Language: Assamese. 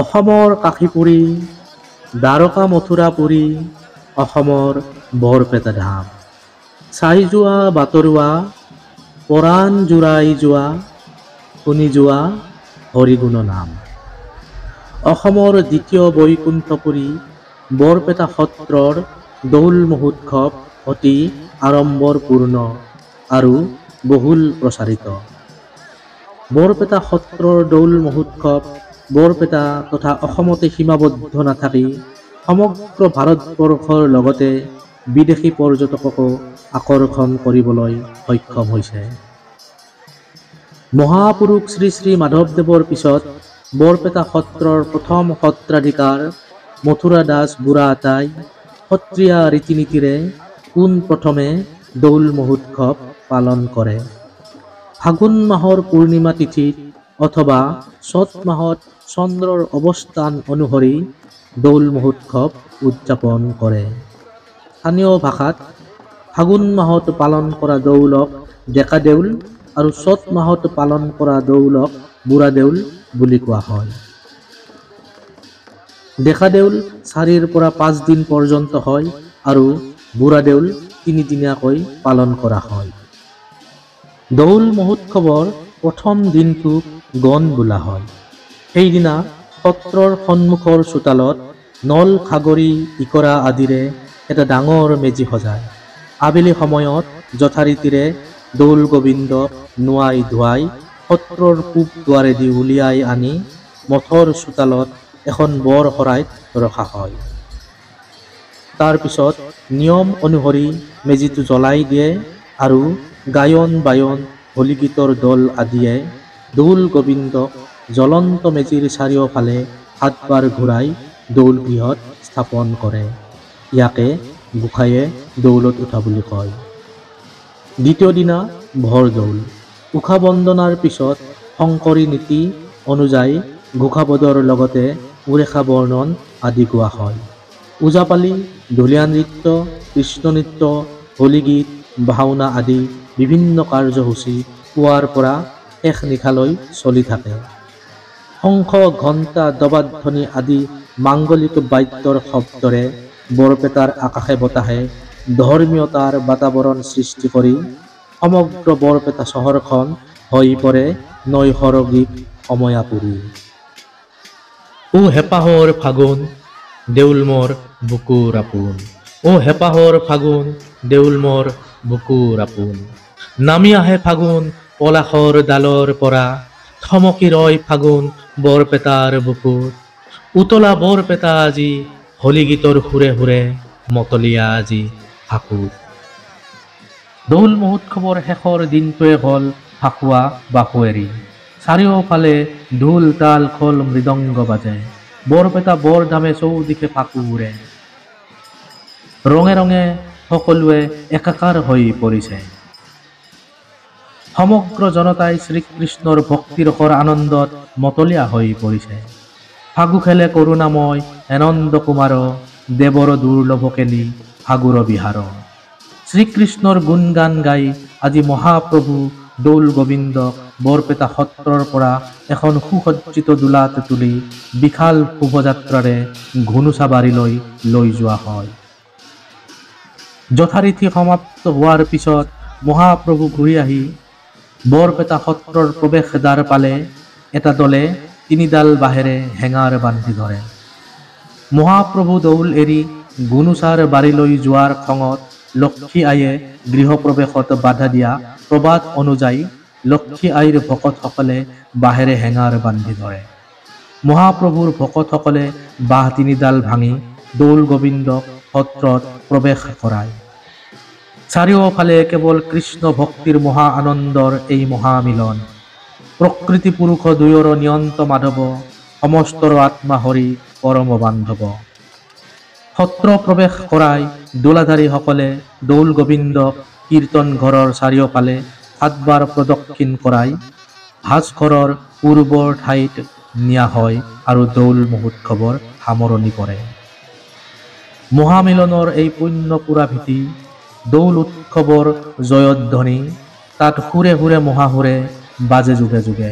অসমৰ কাশীপুৰী, দ্বাৰকা মথুৰাপুৰী, অসমৰ বৰপেটা ধাম। চাই যোৱা বাটৰুৱা, পৰাণ জোৰাই যোৱা, শুনি যোৱা হৰিগুণ নাম। অসমৰ দ্বিতীয় বৈকুণ্ঠপুৰী বৰপেটা সত্ৰৰ দৌল মহোৎসৱ অতি আড়ম্বৰপূৰ্ণ আৰু বহুল প্ৰচাৰিত। বৰপেটা সত্ৰৰ দৌল মহোৎসৱ বৰপেটা তথা অসমতে সীমাবদ্ধ নাথাকি সমগ্ৰ ভাৰতবৰ্ষৰ লগতে বিদেশী পৰ্যটককো আকৰ্ষণ কৰিবলৈ সক্ষম হৈছে। মহাপুৰুষ শ্ৰী শ্ৰী মাধৱদেৱৰ পিছত বৰপেটা সত্ৰৰ প্ৰথম সত্ৰাধিকাৰ মথুৰা দাস বুঢ়া আতাই সত্ৰীয়া ৰীতি-নীতিৰে পোন প্ৰথমে দৌল মহোৎসৱ পালন কৰে। ফাগুন মাহৰ পূৰ্ণিমা তিথিত অথবা চ'ত মাহত চন্দ্ৰৰ অৱস্থান অনুসৰি দৌল মহোৎসৱ উদযাপন কৰে। স্থানীয় ভাষাত ফাগুন মাহত পালন কৰা দৌলক ডেকা দেউল আৰু চ'ত মাহত পালন কৰা দৌলক বুঢ়া দেউল বুলি কোৱা হয়। ডেকা দেউল 4ৰ পৰা 5 দিন পৰ্যন্ত হয় আৰু বুঢ়া দেউল তিনিদিনীয়াকৈ পালন কৰা হয়। দৌল মহোৎসৱৰ প্ৰথম দিনটোক গণ বোলা হয়। সেইদিনা সত্ৰৰ সন্মুখৰ চোতালত নল, খাগৰি, ইকৰা আদিৰে এটা ডাঙৰ মেজি সজায়। আবেলি সময়ত যথাৰীতিৰে দৌল গোবিন্দক নোৱাই ধুৱাই সত্ৰৰ পূব দুৱাৰেদি উলিয়াই আনি মঠৰ চোতালত এখন বৰ শৰাইত ৰখা হয়। তাৰ পিছত নিয়ম অনুসৰি মেজিটো জ্বলাই দিয়ে আৰু গায়ন বায়ন, হোলীগীতৰ দল আদিয়ে দৌল গোবিন্দক জ্বলন্ত মেজিৰ চাৰিওফালে 7বাৰ ঘূৰাই দৌল গৃহত স্থাপন কৰে। ইয়াকে গোসাঁইয়ে দৌলত উঠা বুলি কয়। দ্বিতীয় দিনা ভৰ দৌল। উষা বন্দনাৰ পিছত শংকৰী নীতি অনুযায়ী ঘোষাপদৰ লগতে উৰেষা বৰ্ণন আদি গোৱা হয়। ওজাপালি, ঢুলীয়া নৃত্য, কৃষ্ণ নৃত্য, হোলীগীত, ভাওনা আদি বিভিন্ন কাৰ্যসূচী পুৱাৰ পৰা শেষ নিশালৈ চলি থাকে। শংখ, ঘণ্টা, দবাধ্বনি আদি মাংগলিক বাদ্যৰ শব্দৰে বৰপেটাৰ আকাশে বতাহে ধৰ্মীয়তাৰ বাতাবৰণ সৃষ্টি কৰি সমগ্ৰ বৰপেটা চহৰখন হৈ পৰে নৈসৰ্গিক অময়াপুৰী। ও হেঁপাহৰ ফাগুন, দেউল মোৰ বুকুৰ আপোন। ও হেঁপাহৰ ফাগুন, দেউল মোৰ বুকুৰ আপোন। নামি আহে ফাগুন পলাশৰ ডালৰ পৰা, থমকি ৰয় ফাগুন বৰপেটাৰ বুকুত। উতলা বৰপেটা আজি হোলীগীতৰ সুৰে সুৰে মতলীয়া আজি ফাকুত। দৌল মহোৎসৱৰ শেষৰ দিনটোৱে হ'ল ফাকুৱা বা সুঁৱেৰী। চাৰিওফালে ঢোল, তাল, খোল, মৃদংগ বাজে। বৰপেটা বৰধামে চৌদিশে ফাকু উৰে। ৰঙে ৰঙে সকলোৱে একাকাৰ হৈ পৰিছে। সমগ্ৰ জনতাই শ্ৰীকৃষ্ণৰ ভক্তিৰসৰ আনন্দত মতলীয়া হৈ পৰিছে। ফাগু খেলে কৰুণাময় আনন্দ কুমাৰ, দেৱৰ দুৰ্লভ কেলি ফাগুৰ বিহাৰ। শ্ৰীকৃষ্ণৰ গুণগান গাই আজি মহাপ্ৰভু দৌল গোবিন্দক বৰপেটা সত্ৰৰ পৰা এখন সুসজ্জিত দোলাত তুলি বিশাল শোভাযাত্ৰাৰে ঘুনুচাবাৰীলৈ লৈ যোৱা হয়। যথাৰীতি সমাপ্ত হোৱাৰ পিছত মহাপ্ৰভু ঘূৰি আহি বৰপেটা সত্ৰৰ প্ৰৱেশদ্বাৰ পালে এটা দলে তিনিডাল বাঁহেৰে হেঙাৰ বান্ধি ধৰে। মহাপ্ৰভু দৌল এৰি গুনুচাৰ বাৰীলৈ যোৱাৰ খঙত লক্ষী আইয়ে গৃহ প্ৰৱেশত বাধা দিয়া প্ৰবাদ অনুযায়ী লক্ষী আইৰ ভকতসকলে বাঁহেৰে হেঙাৰ বান্ধি ধৰে। মহাপ্ৰভুৰ ভকতসকলে বাঁহ তিনিডাল ভাঙি দৌল গোবিন্দক সত্ৰত প্ৰৱেশ কৰায়। চাৰিওফালে কেৱল কৃষ্ণ ভক্তিৰ মহা আনন্দৰ এই মহামিলন। প্ৰকৃতি পুৰুষ দুয়োৰ নিয়ন্ত মাধৱ, সমস্তৰ আত্মা হৰি পৰম বান্ধৱ। সত্ৰ প্ৰৱেশ কৰাই দোলাধাৰীসকলে দৌল গোবিন্দক কীৰ্তন ঘৰৰ চাৰিওফালে 7বাৰ প্ৰদক্ষিণ কৰাই ভাঁজঘৰৰ পূৰ্বৰ ঠাইত নিয়া হয় আৰু দৌল মহোৎসৱৰ সামৰণি পৰে। মহামিলনৰ এই পুণ্যপুৰা ভীতি, দৌল উৎসৱৰ জয়ধ্বনি তাত সুৰে সুৰে মহাসুৰে বাজে যুগে যুগে।